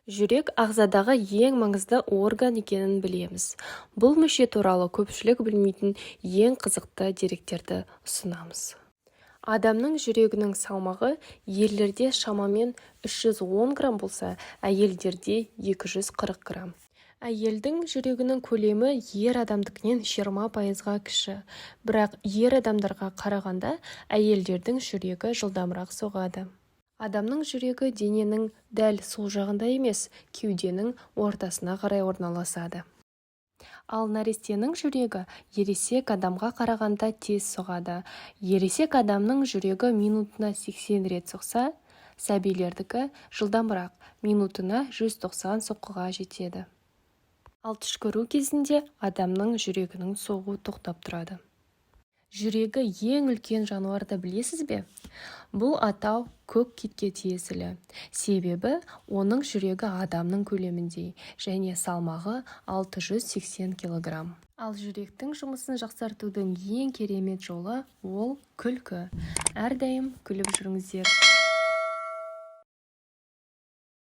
Жүрек ағзадағы ең маңызды орган екенін білеміз. Бұл мүше туралы көпшілік білмейтін ең қызықты деректерді ұсынамыз. Адамның жүрегінің салмағы ерлерде шамамен 310 грамм болса, әйелдерде 240 грамм. Әйелдің жүрегінің көлемі ер адамдікінен 20%-ға кіші. Бірақ ер адамдарға қарағанда әйелдердің жүрегі жылдамырақ соғады. Адамның жүрегі дененің дәл сол жағында емес, кеуденің ортасына қарай орналасады. Ал нәрестенің жүрегі ересек адамға қарағанда тез соғады. Ересек адамның жүрегі минутына 80 рет соқса, сәбилердікі жылдамырақ, минутына 190 соққыға жетеді. Ал түшкіру кезінде адамның жүрегінің соғуы тоқтап тұрады. Жүрегі ең үлкен жануарды білесіз бе? Бұл атау көк китке тиесілі. Себебі оның жүрегі адамның көлеміндей және салмағы 680 килограмм. Ал жүректің жұмысын жақсартудың ең керемет жолы – ол күлкі. Әрдайым күліп жүріңіздер.